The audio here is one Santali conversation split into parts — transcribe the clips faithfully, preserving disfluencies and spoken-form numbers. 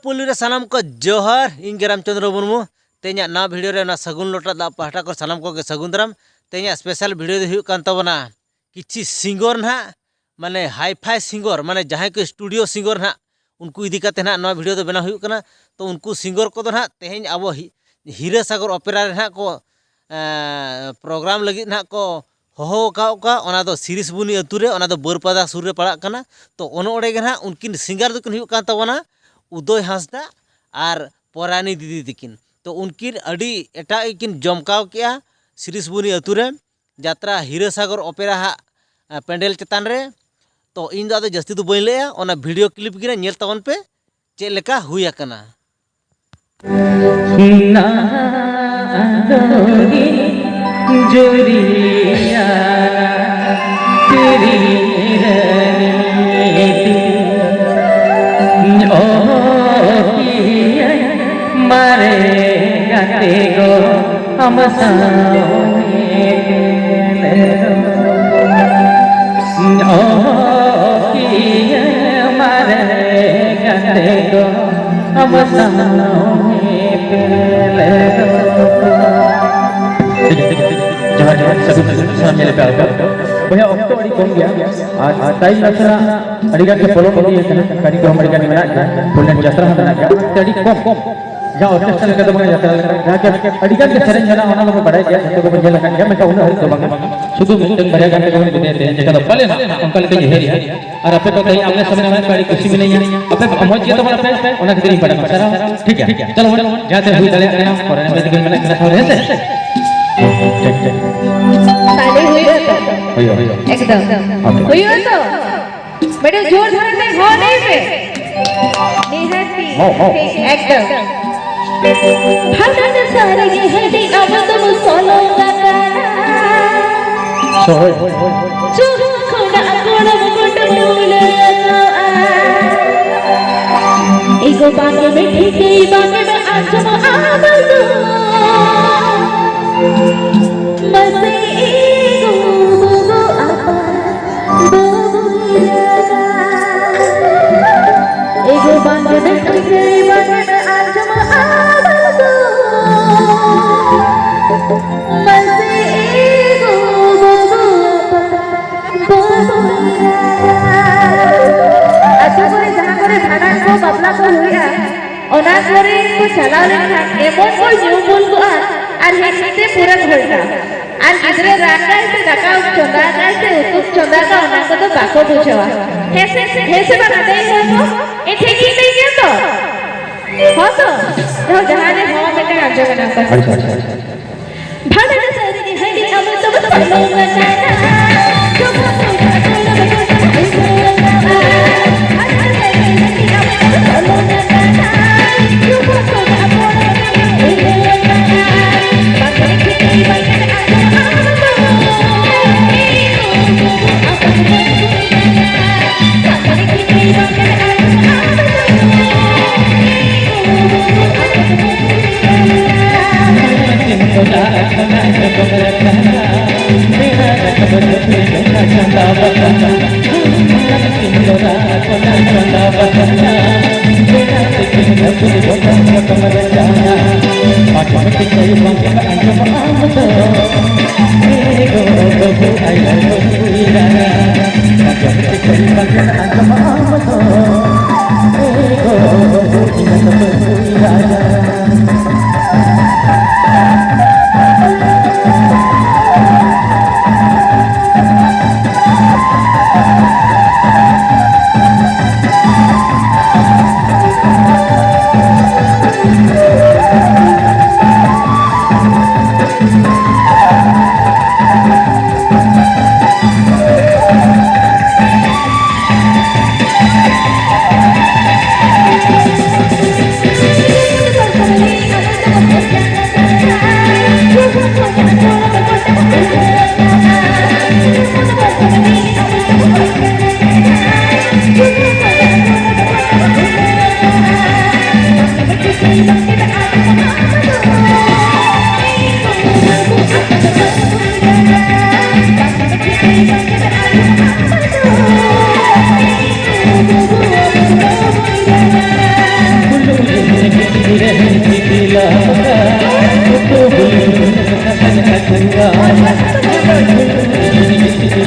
ᱯᱩᱭᱞᱩ ᱨᱮ ᱥᱟᱱᱟᱢ ᱠᱚ ᱡᱚᱦᱟᱨ, ᱤᱧ ᱜᱮ ᱨᱟᱢᱪᱚᱸᱫᱽᱨᱚ ᱢᱩᱨᱢᱩ᱾ ᱛᱮᱦᱮᱧᱟᱜ ᱱᱟᱣᱟ ᱵᱷᱤᱰᱤᱭᱳ ᱨᱮ ᱚᱱᱟ ᱥᱟᱹᱜᱩᱱ ᱞᱚᱴᱟ ᱫᱟᱜ ᱯᱟᱦᱴᱟ ᱠᱚ ᱥᱟᱱᱟᱢ ᱠᱚᱜᱮ ᱥᱟᱹᱜᱩᱱ ᱫᱟᱨᱟᱢ᱾ ᱛᱮᱦᱮᱧᱟᱜ ᱥᱯᱮᱥᱟᱞ ᱵᱷᱤᱰᱤᱭᱳ ᱫᱚ ᱦᱩᱭᱩᱜ ᱠᱟᱱ ᱛᱟᱵᱚᱱᱟ ᱠᱤᱪᱷᱤ ᱥᱤᱝᱜᱚᱨ ᱱᱟᱦᱟᱜ, ᱢᱟᱱᱮ ᱦᱟᱭᱯᱷᱟᱭ ᱥᱤᱝᱜᱚᱨ, ᱢᱟᱱᱮ ᱡᱟᱦᱟᱸᱭ ᱠᱚ ᱥᱴᱩᱰᱤᱭᱳ ᱥᱤᱝᱜᱚᱨ ᱱᱟᱦᱟᱜ, ᱩᱱᱠᱩ ᱤᱫᱤ ᱠᱟᱛᱮ ᱱᱟᱦᱟᱜ ᱱᱚᱣᱟ ᱵᱷᱤᱰᱤᱭᱳ ᱫᱚ ᱵᱮᱱᱟᱣ ᱦᱩᱭᱩᱜ ᱠᱟᱱᱟ᱾ ᱛᱚ ᱩᱱᱠᱩ ᱥᱤᱝᱜᱚᱨ ᱠᱚᱫᱚ ᱱᱟᱦᱟᱜ ᱛᱮᱦᱮᱧ ᱟᱵᱚ ᱦᱤ-, ᱦᱤᱨᱟᱹ ᱥᱟᱜᱚᱨ ᱚᱯᱮᱨᱟ ᱨᱮ ᱱᱟᱦᱟᱜ ᱠᱚ, ᱮᱸ, ᱯᱨᱳᱜᱨᱟᱢ ᱞᱟᱹᱜᱤᱫ ᱱᱟᱦᱟᱜ ᱠᱚ ᱦᱚᱦᱚ ᱟᱠᱟᱫ ᱠᱚᱣᱟ᱾ ᱚᱱᱟ ᱫᱚ ᱥᱤᱨᱤᱥᱵᱩᱱᱤ ᱟᱹᱛᱩ ᱨᱮ, ᱚᱱᱟ ᱫᱚ ᱵᱟᱹᱨᱯᱟᱫᱟ ᱥᱩᱨ ᱨᱮ ᱯᱟᱲᱟᱜ ᱠᱟᱱᱟ᱾ ᱛᱚ ᱚᱱ ᱚᱸᱰᱮ ᱜᱮ ᱱᱟᱦᱟᱜ ᱩᱱᱠᱤᱱ ᱥᱤᱝᱜᱟᱨ ᱫᱚᱠᱤᱱ ᱦᱩᱭᱩᱜ ᱠᱟᱱ ᱛᱟᱵᱚᱱᱟ ᱩᱫᱚᱭ ᱦᱟᱸᱥᱫᱟ ᱟᱨ ᱯᱚᱨᱟᱱᱤ ᱫᱤᱫᱤ ᱛᱟᱹᱠᱤᱱ᱾ ᱛᱚ ᱩᱱᱠᱤᱱ ᱟᱹᱰᱤ ᱮᱴᱟᱜ ᱜᱮᱠᱤᱱ ᱡᱚᱢᱠᱟᱣ ᱠᱮᱜᱼᱟ ᱥᱤᱨᱤᱥᱵᱩᱱᱤ ᱟᱹᱛᱩ ᱨᱮ ᱡᱟᱛᱨᱟ ᱦᱤᱨᱟᱹ ᱥᱟᱜᱚᱨ ᱚᱯᱮᱨᱟ ᱦᱟᱜ, ᱟ, ᱯᱮᱱᱰᱮᱞ ᱪᱮᱛᱟᱱ ᱨᱮ᱾ ᱛᱚ ᱤᱧ ᱫᱚ ᱟᱫᱚ ᱡᱟᱹᱥᱛᱤ ᱫᱚ ᱵᱟᱹᱧ ᱞᱟᱹᱭᱟ, ᱚᱱᱟ ᱵᱷᱤᱰᱤᱭᱳ ᱠᱞᱤᱯ ᱜᱮ ᱱᱟᱜ ᱧᱮᱞ ᱛᱟᱵᱚᱱ ᱯᱮ ᱪᱮᱫ ᱞᱮᱠᱟ ᱦᱩᱭ ᱟᱠᱟᱱᱟ᱾ ᱡᱩᱨᱤᱭᱟ ᱛᱮᱨᱤ ᱨᱟᱱᱤ ᱫᱤᱞ, ᱚ ᱯᱤᱭᱟ ᱢᱟᱨᱮ ᱜᱟᱛᱮ ᱜᱚ ᱟᱢ ᱥᱟᱶ ᱢᱤᱫ ᱞᱮ ᱚ ᱯᱤᱭᱟ ᱢᱟᱨᱮ ᱜᱟᱛᱮ ᱜᱚ ᱟᱢ ᱥᱟᱶ ᱢᱤᱫ ᱞᱮ ᱡᱚᱦᱟᱨ, ᱡᱚᱦᱟᱨ, ᱥᱟᱹᱜᱩᱱ, ᱥᱟᱹᱜᱩᱱ, ᱥᱟᱱᱟᱢ ᱧᱮᱞ ᱯᱮ ᱟᱨ ᱵᱚᱭᱦᱟ, ᱚᱠᱛᱚ ᱟᱹᱰᱤ ᱠᱚᱢ ᱜᱮᱭᱟ ᱟᱨ, ᱟᱨ ᱴᱟᱭᱤᱢ ᱱᱟᱥᱮᱱᱟᱜ ᱟᱹᱰᱤ ᱜᱟᱱ ᱜᱮ ᱯᱚᱞᱚᱢ ᱤᱫᱤ ᱟᱠᱟᱱᱟ᱾ ᱠᱟᱹᱨᱤ ᱠᱚᱦᱚᱸ ᱟᱹᱰᱤ ᱜᱟᱱ ᱢᱮᱱᱟᱜ ᱜᱮᱭᱟ, ᱯᱩᱱᱭᱟᱹ ᱡᱟᱛᱨᱟ ᱦᱚᱸ ᱢᱮᱱᱟᱜ ᱜᱮᱭᱟ, ᱚᱱᱟᱛᱮ ᱟᱹᱰᱤ ᱠᱚᱢ, ᱡᱟᱦᱟᱸ ᱚᱨᱠᱮᱥᱴᱨᱟ ᱞᱮᱠᱟ ᱫᱚ ᱵᱟᱝ, ᱡᱟᱛᱨᱟ ᱞᱮᱠᱟ, ᱡᱟᱦᱟᱸ ᱜᱮ ᱟᱹᱰᱤ ᱜᱟᱱ ᱜᱮ ᱥᱮᱨᱮᱧ ᱢᱮᱱᱟᱜᱼᱟ, ᱚᱱᱟ ᱫᱚᱵᱚᱱ ᱵᱟᱲᱟᱭ ᱜᱮᱭᱟ, ᱡᱚᱛᱚ ᱜᱮᱵᱚᱱ ᱧᱮᱞ ᱟᱠᱟᱫ ᱜᱮᱭᱟ, ᱢᱮᱱᱠᱷᱟᱱ ᱩᱱᱟᱹᱜ ᱦᱟᱹᱨᱤᱡ ᱫᱚ ᱵᱟᱝ᱾ ᱥᱩᱫᱷᱩ ᱢᱤᱫᱴᱟᱝ ᱵᱟᱨᱭᱟ ᱜᱟᱱ ᱛᱮᱜᱮ ᱵᱚᱱ ᱵᱤᱫᱟᱹᱭ ᱛᱮ, ᱪᱮᱠᱟ ᱫᱚ ᱯᱟᱞᱮᱱ ᱚᱱᱠᱟ ᱞᱮᱠᱟᱧ ᱩᱭᱦᱟᱹᱨᱮᱜᱼᱟ᱾ ᱟᱨ ᱟᱯᱮ ᱠᱚ ᱛᱮᱦᱮᱧ ᱟᱢᱱᱮ ᱥᱟᱢᱱᱮ ᱦᱚᱸ ᱟᱹᱰᱤ ᱠᱩᱥᱤ ᱢᱤᱱᱟᱹᱧᱟ, ᱟᱯᱮ ᱢᱚᱡᱽ ᱜᱮ ᱛᱟᱵᱚᱱ ᱯᱮ, ᱚᱱᱟ ᱠᱷᱟᱹᱛᱤᱨ ᱤᱧ ᱯᱟᱲᱦᱟᱜ ᱠᱟᱱᱟ᱾ ᱥᱟᱨᱦᱟᱣ, ᱴᱷᱤᱠ ᱜᱮᱭᱟ, ᱪᱚᱞᱚ ᱵᱚᱱ, ᱡᱟᱦᱟᱸ ᱛᱮ ᱦᱩᱭ ᱫᱟᱲᱮᱭᱟᱜ ᱠᱟᱱᱟ, ᱯᱚᱨᱮ ᱢᱮ ᱛᱤᱠᱤᱱ ᱢᱮᱱᱟᱜ ᱠᱟᱱᱟ, ᱥᱟᱶ ᱨᱮ ᱦᱮᱸ ᱥᱮ? ᱴᱷᱤᱠ, ᱴᱷᱤᱠ᱾ ᱛᱟᱦᱞᱮ ᱦᱩᱭᱩᱜᱼᱟ ᱛᱚ? ᱦᱩᱭᱩᱜᱼᱟ, ᱦᱩᱭᱩᱜᱼᱟ᱾ ᱮᱠᱫᱚᱢ᱾ ᱦᱩᱭᱩᱜᱼᱟ ᱛᱚ? ᱢᱤᱫᱴᱮᱱ ᱡᱳᱨ ᱫᱷᱟᱨᱟ ᱛᱮ ᱦᱚᱸ ᱞᱟᱹᱭ ᱯᱮ᱾ ᱱᱤᱦᱟᱹᱛᱤ᱾ ᱦᱚᱸ, ᱦᱚᱸ᱾ ᱮᱠᱫᱚᱢ᱾ ᱵᱷᱟᱸᱰᱟᱱ ᱥᱟᱨᱮ ᱜᱮ ᱦᱟᱺᱰᱤ ᱟᱢ ᱫᱚᱢ ᱥᱚᱞᱚᱝ ᱟᱠᱟᱱᱟ᱾ ᱥᱚᱦᱚᱡ᱾ ᱪᱩᱦᱩ ᱠᱷᱚᱱᱟᱜ ᱜᱚᱲᱚᱢ ᱜᱚᱴ ᱢᱩᱞᱟᱹ ᱨᱟᱠᱟᱵᱼᱟ᱾ ᱮᱜᱳ ᱵᱟᱝ ᱢᱮ ᱴᱷᱤᱠᱟᱹᱭ ᱵᱟᱝ ᱢᱮ ᱟᱸᱡᱚᱢ ᱟᱢ ᱫᱚ᱾ ᱢᱟᱥᱮ ᱮᱜᱳ ᱵᱟᱵᱟ ᱵᱟᱵᱩ ᱨᱟᱠᱟᱵᱼᱟ᱾ ᱮᱜᱳ ᱵᱟᱝ ᱢᱮ ᱴᱷᱤᱠᱟᱹᱭ ᱟᱹᱛᱩ ᱠᱚᱨᱮ ᱡᱟᱦᱟᱸ ᱠᱚᱨᱮ ᱵᱷᱟᱸᱰᱟᱱ ᱠᱚ ᱵᱟᱯᱞᱟ ᱠᱚ ᱦᱩᱭᱩᱜᱼᱟ, ᱚᱱᱟ ᱠᱚᱨᱮ ᱠᱚ ᱪᱟᱞᱟᱣ ᱞᱮᱱᱠᱷᱟᱱ ᱮᱢᱚᱱ ᱠᱚ ᱧᱩ ᱵᱩᱞ ᱠᱚᱜᱼᱟ ᱟᱨ ᱦᱮᱡ ᱠᱟᱛᱮ ᱯᱩᱨᱟᱹ ᱜᱷᱚᱞᱴᱟ᱾ ᱟᱨ ᱜᱤᱫᱽᱨᱟᱹ ᱨᱟᱜᱟᱭ ᱥᱮ ᱫᱟᱠᱟ ᱪᱚᱸᱫᱟ ᱟᱠᱟᱭ ᱥᱮ ᱩᱛᱩ ᱪᱚᱸᱫᱟ ᱟᱠᱟᱫ, ᱚᱱᱟ ᱠᱚᱫᱚ ᱵᱟᱠᱚ ᱵᱩᱡᱷᱟᱹᱣᱟ᱾ ᱦᱮᱸ ᱥᱮ, ᱦᱮᱸ ᱥᱮ ᱵᱟᱝ? ᱟᱫᱚ ᱤᱧ ᱦᱚᱲ ᱠᱚ ᱤᱧ ᱴᱷᱤᱠ ᱜᱤᱧ ᱞᱟᱹᱭ ᱜᱮᱭᱟ ᱛᱚ? ᱦᱚᱸ ᱛᱚ? ᱡᱟᱦᱟᱸ ᱡᱟᱦᱟᱸ ᱨᱮ ᱦᱚᱸ ᱢᱤᱫᱴᱟᱝ ᱟᱸᱡᱚᱢ ᱮᱱᱟ ᱚᱱᱠᱟ᱾ ᱟᱪᱪᱷᱟ, ᱟᱪᱪᱷᱟ, ᱟᱪᱪᱷᱟ᱾ ᱵᱷᱟᱸᱰᱟᱱ ᱥᱟᱹᱨᱤ ᱜᱮ ᱦᱟᱺᱰᱤ ᱟᱢ ᱫᱚ ᱵᱟᱢ ᱞᱚᱝ ᱟᱠᱟᱱᱟ᱾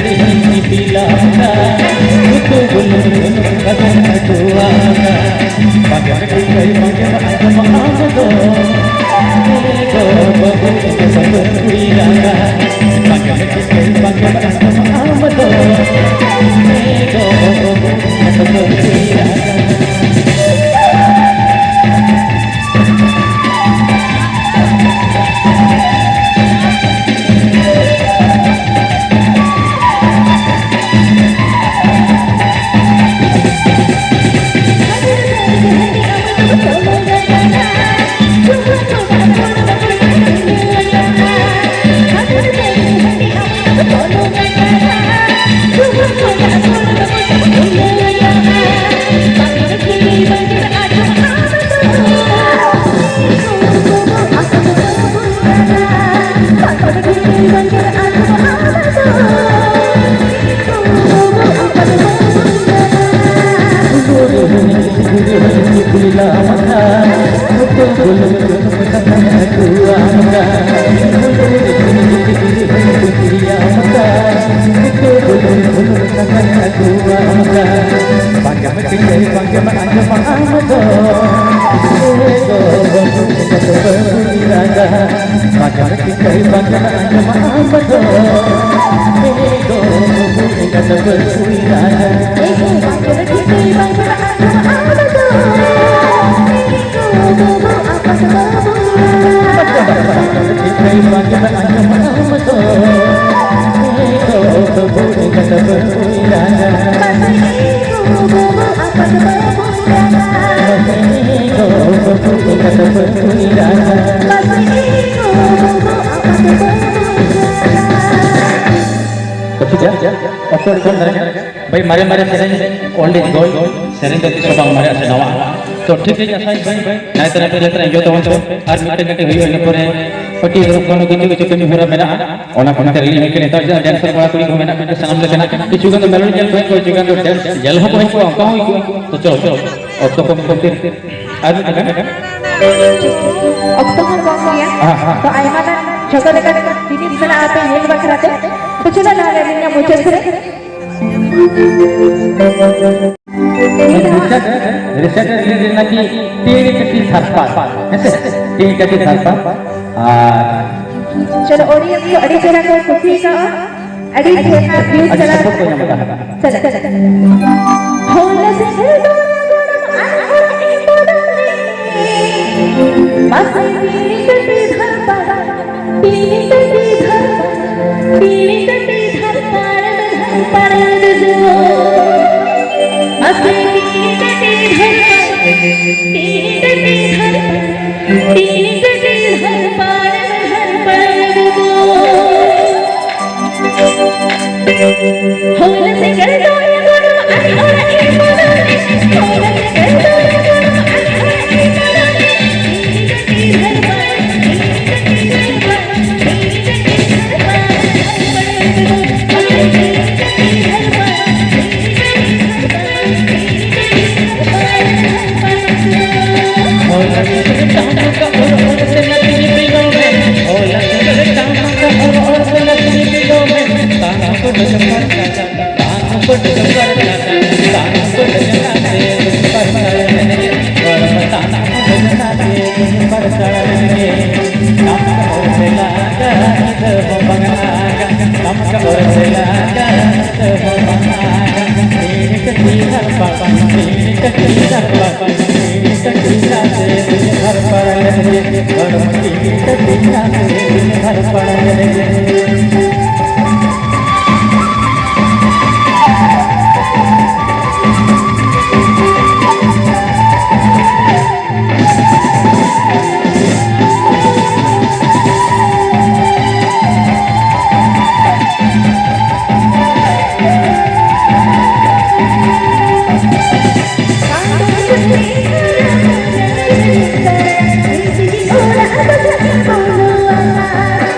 ᱚᱠᱚᱭ ᱠᱚ ᱫᱟᱨᱮ ᱵᱷᱟᱭ, ᱢᱟᱨᱮ ᱢᱟᱨᱮ ᱥᱮᱨᱮᱧ, old is gold, ᱥᱮᱨᱮᱧ ᱫᱚ ᱛᱤᱥ ᱦᱚᱸ ᱵᱟᱝ ᱢᱟᱨᱮᱜᱼᱟ ᱥᱮ ᱱᱟᱣᱟ᱾ ᱛᱚ ᱴᱷᱤᱠ ᱜᱮ, ᱟᱥᱟᱭ ᱵᱷᱟᱭ, ᱱᱟᱭ ᱛᱮ ᱱᱟᱯᱟᱭ ᱛᱮ ᱡᱚᱛᱚ ᱦᱚᱲ ᱠᱚ, ᱟᱨ ᱢᱤᱫᱴᱮᱱ ᱠᱟᱹᱴᱤᱡ ᱦᱩᱭᱩᱜᱼᱟ, ᱤᱱᱟᱹ ᱯᱚᱨᱮ ᱯᱟᱹᱴᱤ ᱦᱚᱨᱚᱜ ᱠᱷᱚᱱ ᱠᱤᱪᱷᱩ ᱠᱤᱪᱷᱩ ᱠᱟᱹᱢᱤ ᱦᱚᱨᱟ ᱢᱮᱱᱟᱜᱼᱟ, ᱚᱱᱟ ᱠᱚ ᱱᱚᱛᱮ ᱨᱮᱞᱤᱧ ᱦᱩᱭ ᱠᱟᱱᱟ᱾ ᱱᱮᱛᱟᱨ ᱡᱟᱦᱟᱸ dancer ᱠᱚᱲᱟ ᱠᱩᱲᱤ ᱠᱚ ᱢᱮᱱᱟᱜ ᱠᱚᱣᱟ, ᱥᱟᱱᱟᱢ ᱞᱮᱠᱟᱱᱟᱜ ᱠᱤᱪᱷᱩ ᱜᱟᱱ ᱫᱚ ᱢᱮᱞᱳᱰᱤ ᱧᱮᱞ ᱠᱚ ᱦᱮᱡ ᱠᱚᱜᱼᱟ, ᱠᱤᱪᱷᱩ ᱜᱟᱱ ᱫᱚ dance ᱧᱮᱞ ᱦᱚᱸᱠᱚ ᱦᱮᱡ ᱠᱚᱜᱼᱟ, ᱚᱱᱠᱟ ᱦᱚᱸ ᱦᱩᱭ ᱠᱚᱜᱼᱟ᱾ ᱛᱚ ᱪᱚᱞᱚ, ᱪᱚᱞᱚ, ᱚᱠᱛᱚ ᱠᱚᱢ ᱠᱷᱟᱹᱛᱤᱨ ᱟᱨ ᱢᱤᱫᱴᱟᱝ ᱚᱠᱛᱚ ᱦᱚᱸ ᱠᱚᱢ ᱜᱮᱭᱟ᱾ ᱦᱮᱸ, ᱦᱮᱸ᱾ ᱛᱚ ᱟᱭᱢᱟ ᱜᱟᱱ ᱡᱷᱚᱛᱚ ᱞᱮᱠᱟᱱ ᱡᱤᱱᱤᱥ ᱢᱮᱱᱟᱜᱼᱟ ᱟᱯᱮ ᱧᱮᱞ ᱵᱟᱠᱷᱨᱟ ᱛᱮ᱾ ᱛᱚ ᱪᱚᱞᱚ ᱛᱟᱦᱞᱮ ᱟᱹᱞᱤᱧᱟᱜ ᱢᱩᱪᱟᱹᱫ ᱥᱮᱨᱮᱧ᱾ ᱨᱤᱥᱮᱱᱴ, ᱨᱤᱥᱮᱱᱴ ᱨᱤᱞᱤᱡᱽ ᱞᱮᱱᱟ ᱠᱤ ᱛᱤᱱ ᱠᱟᱹᱴᱤᱡ ᱥᱟᱨᱯᱟ, ᱦᱮᱸᱥᱮ? ᱛᱤᱱ ᱠᱟᱹᱴᱤᱡ ᱥᱟᱨᱯᱟ᱾ ᱟᱨ ᱪᱚᱞᱚ, audience ᱠᱚ ᱟᱹᱰᱤ ᱪᱮᱦᱨᱟ ᱠᱚ ᱠᱩᱥᱤ ᱠᱟᱜᱼᱟ, ᱟᱹᱰᱤ ᱪᱮᱦᱨᱟ views ᱟᱹᱰᱤ ᱪᱟᱞᱟᱜ support ᱠᱚ ᱧᱟᱢ ᱮᱫᱟ᱾ ᱪᱚᱞᱚ, ᱪᱚᱞᱚ᱾ ᱦᱚᱞ ᱥᱮᱸᱜᱮᱞ ᱫᱚ ᱜᱚᱲᱚᱢ ᱟᱨ ᱦᱚᱲ ᱤᱧ ᱵᱚᱫᱚᱞ ᱨᱮ᱾ ᱢᱟᱥᱮ ᱛᱤᱱᱤ ᱠᱟᱹᱴᱤᱡ ᱫᱷᱟᱨᱯᱟ, ᱛᱤᱱᱤ ᱠᱟᱹᱴᱤᱡ ᱫᱷᱟᱨᱯᱟ, ᱛᱤᱱᱤ ᱠᱟᱹᱴᱤᱡ ᱫᱷᱟᱨᱯᱟ, ᱫᱷᱟᱨᱯᱟ ᱫᱚ᱾ ᱢᱟᱥᱮ ᱛᱤᱱᱤ ᱠᱟᱹᱴᱤᱡ ᱫᱷᱟᱨᱯᱟ, ᱛᱤᱱᱤ ᱠᱟᱹᱴᱤᱡ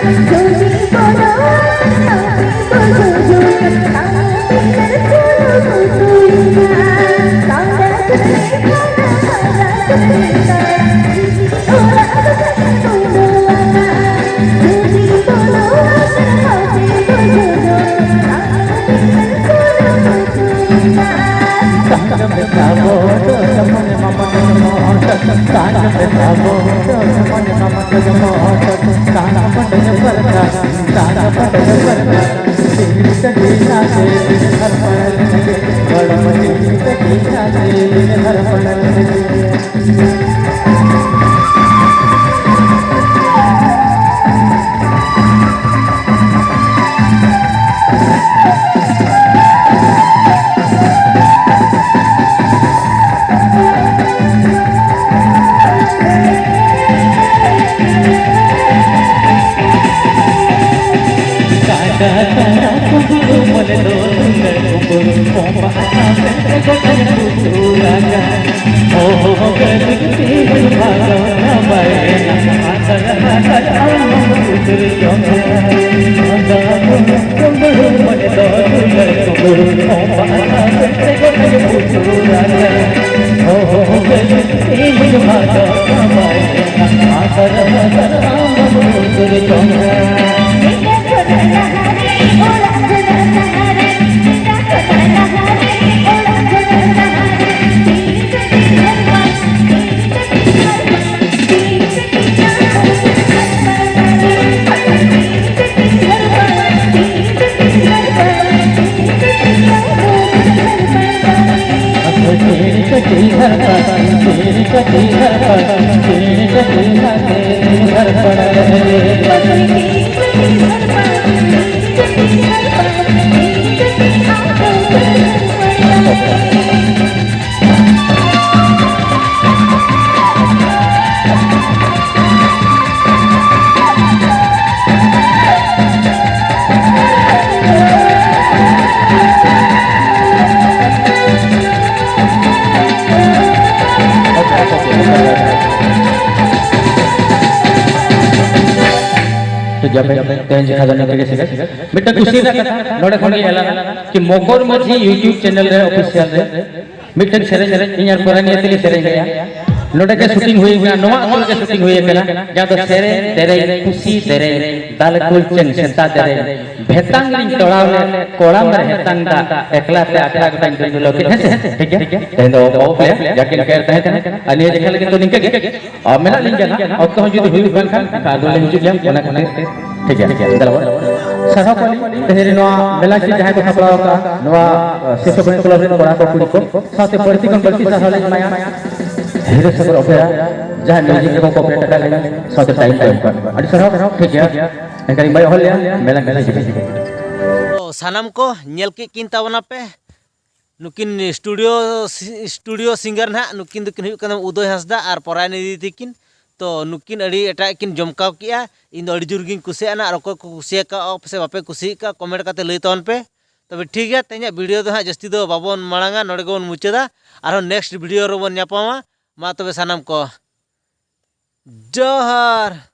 ᱫᱷᱟᱨᱯᱟ᱾ ᱴᱷᱤᱠ ᱜᱮᱭᱟ, ᱛᱮᱦᱮᱧ ᱡᱟᱦᱟᱸ ᱫᱚ ᱱᱤᱝᱠᱟᱹ ᱜᱮ ᱥᱮ᱾ ᱢᱤᱫᱴᱟᱝ ᱠᱩᱥᱤ ᱨᱮᱱᱟᱜ ᱠᱟᱛᱷᱟ ᱱᱚᱰᱮ ᱠᱷᱚᱱ ᱜᱮ ᱮᱞᱟᱱ ᱠᱤ ᱢᱚᱠᱚᱨ ᱢᱟᱹᱡᱷᱤ YouTube channel ᱨᱮ, official ᱨᱮ ᱢᱤᱫᱴᱟᱝ ᱥᱮᱨᱮᱧ ᱨᱮ ᱤᱧ ᱟᱨ ᱯᱚᱨᱟᱱᱤ ᱛᱮᱞᱤᱧ ᱥᱮᱨᱮᱧ ᱞᱮᱜᱼᱟ᱾ ᱱᱚᱰᱮ ᱜᱮ shooting ᱦᱩᱭ ᱠᱟᱱᱟ, ᱱᱚᱣᱟ ᱟᱹᱛᱩ ᱨᱮᱜᱮ shooting ᱦᱩᱭ ᱠᱟᱱᱟ, ᱡᱟᱦᱟᱸ ᱫᱚ ᱥᱮᱨᱮᱧ ᱫᱮᱨᱮᱧ ᱠᱩᱥᱤ ᱫᱮᱨᱮᱧ ᱫᱟᱞ ᱠᱩᱞ ᱪᱮᱝ ᱥᱮᱛᱟ ᱫᱮᱨᱮᱧ ᱵᱷᱮᱛᱟᱝ ᱨᱤᱧ ᱛᱚᱲᱟᱣ ᱞᱮᱫ ᱠᱚᱲᱟᱢ ᱨᱮ ᱦᱮᱛᱟᱝ ᱫᱟᱜ ᱮᱠᱞᱟ ᱛᱮ ᱟᱠᱷᱲᱟ ᱜᱚᱴᱟᱧ ᱫᱩᱞ ᱫᱩᱞᱟᱹᱣ ᱠᱮᱫ, ᱦᱮᱸ ᱥᱮ? ᱴᱷᱤᱠ ᱜᱮᱭᱟ, ᱛᱮᱦᱮᱧ ᱫᱚ ᱵᱟᱵᱚ ᱯᱮᱭᱟ, ᱡᱟᱠᱮ ᱱᱤᱝᱠᱟᱹ ᱛᱟᱦᱮᱸ ᱠᱟᱱᱟ᱾ ᱟᱨ ᱱᱤᱭᱟᱹ ᱡᱮᱠᱷᱟ ᱞᱟᱹᱜᱤᱫ ᱫᱚ ᱱᱤᱝᱠᱟᱹ ᱜᱮ᱾ ᱟᱨ ᱢᱮᱱᱟᱜ ᱞᱤᱧ ᱜᱮᱭᱟ ᱱᱟᱜ, ᱚᱠᱛᱚ ᱦᱚᱸ ᱡᱩᱫᱤ ᱦᱩᱭᱩᱜ ᱠᱟᱱ ᱠᱷᱟᱱ ᱮᱱᱠᱷᱟᱱ ᱟᱨᱦᱚᱸ ᱞᱤᱧ ᱦᱤᱡᱩᱜ ᱜᱮᱭᱟ, ᱚᱱᱟ ᱠᱷᱟᱹᱛᱤᱨ ᱴᱷᱤᱠ ᱜᱮᱭᱟ, ᱴᱷᱤᱠ ᱜᱮᱭᱟ, ᱫᱮᱞᱟ ᱵᱚᱱ᱾ ᱥᱟᱨᱦᱟᱣ ᱠᱚᱣᱟᱞᱤᱧ ᱛᱮᱦᱮᱧ ᱱᱚᱣᱟ ᱢᱮᱞᱟ ᱪᱮ ᱡᱟᱦᱟᱸᱭ ᱠᱚ ᱥᱟᱯᱲᱟᱣ ᱟᱠᱟᱫᱼᱟ, ᱱᱚᱣᱟ ᱥᱤᱥᱚ ᱠᱚᱲᱟ ᱠᱞᱟᱵᱽ ᱨᱮᱱ ᱠᱚᱲᱟ ᱠᱚ, ᱠᱩᱲᱤ ᱠᱚ, ᱥᱟᱶᱛᱮ ᱵᱟᱹᱲᱛᱤ ᱠᱷᱚᱱ ᱵᱟᱹᱲᱛᱤ ᱥᱟᱨᱦᱟᱣ ᱞᱤᱧ ᱮᱢᱟᱭᱟ ᱦᱤᱨᱳ ᱥᱟᱜᱚᱨ ᱚᱯᱮᱨᱟ, ᱡᱟᱦᱟᱸ ᱢᱤᱭᱩᱡᱤᱠ ᱨᱮᱠᱚ ᱠᱚᱯᱤᱨᱟᱭᱤᱴ ᱟᱠᱟᱫ ᱞᱤᱧᱟ, ᱥᱟᱶᱛᱮ ᱴᱟᱭᱤᱢ ᱠᱚ ᱮᱢ ᱠᱟᱜ ᱞᱤᱧᱟ᱾ ᱟᱹᱰᱤ ᱥᱟᱨᱦᱟᱣ᱾ ᱴᱷᱤᱠ ᱜᱮᱭᱟ, ᱮᱱᱠᱷᱟᱱ ᱤᱧ ᱵᱟᱭ ᱦᱚᱦᱚ ᱞᱮᱭᱟ, ᱢᱮᱞᱟ ᱢᱮᱞᱟ ᱦᱤᱡᱩᱜ ᱢᱮ᱾ ᱛᱚ ᱥᱟᱱᱟᱢ ᱠᱚ ᱧᱮᱞ ᱠᱮᱫ ᱠᱤᱱ ᱛᱟᱵᱚᱱᱟ ᱯᱮ, ᱱᱩᱠᱤᱱ ᱥᱴᱩᱰᱤᱭᱳ ᱥᱴᱩᱰᱤᱭᱳ ᱥᱤᱝᱜᱟᱨ ᱱᱟᱦᱟᱜ, ᱱᱩᱠᱤᱱ ᱫᱚᱠᱤᱱ ᱦᱩᱭᱩᱜ ᱠᱟᱱᱟ ᱩᱫᱚᱭ ᱦᱟᱸᱥᱫᱟ ᱟᱨ ᱯᱚᱨᱟᱭᱱᱤ ᱫᱤᱫᱤ ᱛᱤᱠᱤᱱ᱾ ᱛᱚ ᱱᱩᱠᱤᱱ ᱟᱹᱰᱤ ᱮᱴᱟᱜ ᱠᱤᱱ ᱡᱚᱢᱠᱟᱣ ᱠᱮᱜᱼᱟ᱾ ᱤᱧ ᱫᱚ ᱟᱹᱰᱤ ᱡᱳᱨ ᱜᱤᱧ ᱠᱩᱥᱤᱭᱟᱜᱼᱟ ᱱᱟᱦᱟᱜ, ᱟᱨ ᱚᱠᱚᱭ ᱠᱚ ᱠᱩᱥᱤᱭᱟᱠᱟᱜᱼᱟ ᱥᱮ ᱵᱟᱯᱮ ᱠᱩᱥᱤᱭᱟᱜ ᱠᱟᱜᱼᱟ, ᱠᱚᱢᱮᱱᱴ ᱠᱟᱛᱮ ᱞᱟᱹᱭ ᱛᱟᱵᱚᱱ ᱯᱮ᱾ ᱛᱚᱵᱮ ᱴᱷᱤᱠ ᱜᱮᱭᱟ, ᱛᱮᱦᱮᱧᱟᱜ ᱵᱷᱤᱰᱤᱭᱳ ᱫᱚ ᱦᱟᱸᱜ ᱡᱟᱹᱥᱛᱤ ᱫᱚ ᱵᱟᱵᱚᱱ ᱢᱟᱲᱟᱝᱟ, ᱱᱚᱰᱮ ᱜᱮᱵᱚᱱ ᱢᱩᱪᱟᱹᱫᱟ᱾ ᱟᱨᱦᱚᱸ ᱱᱮᱠᱥᱴ ᱵᱷᱤᱰᱤᱭᱳ ᱨᱮᱵᱚᱱ ᱧᱟᱯᱟᱢᱟ᱾ ᱢᱟ ᱛᱚᱵᱮ ᱥᱟᱱᱟᱢ ᱠᱚ ᱡᱚᱦᱟᱨ᱾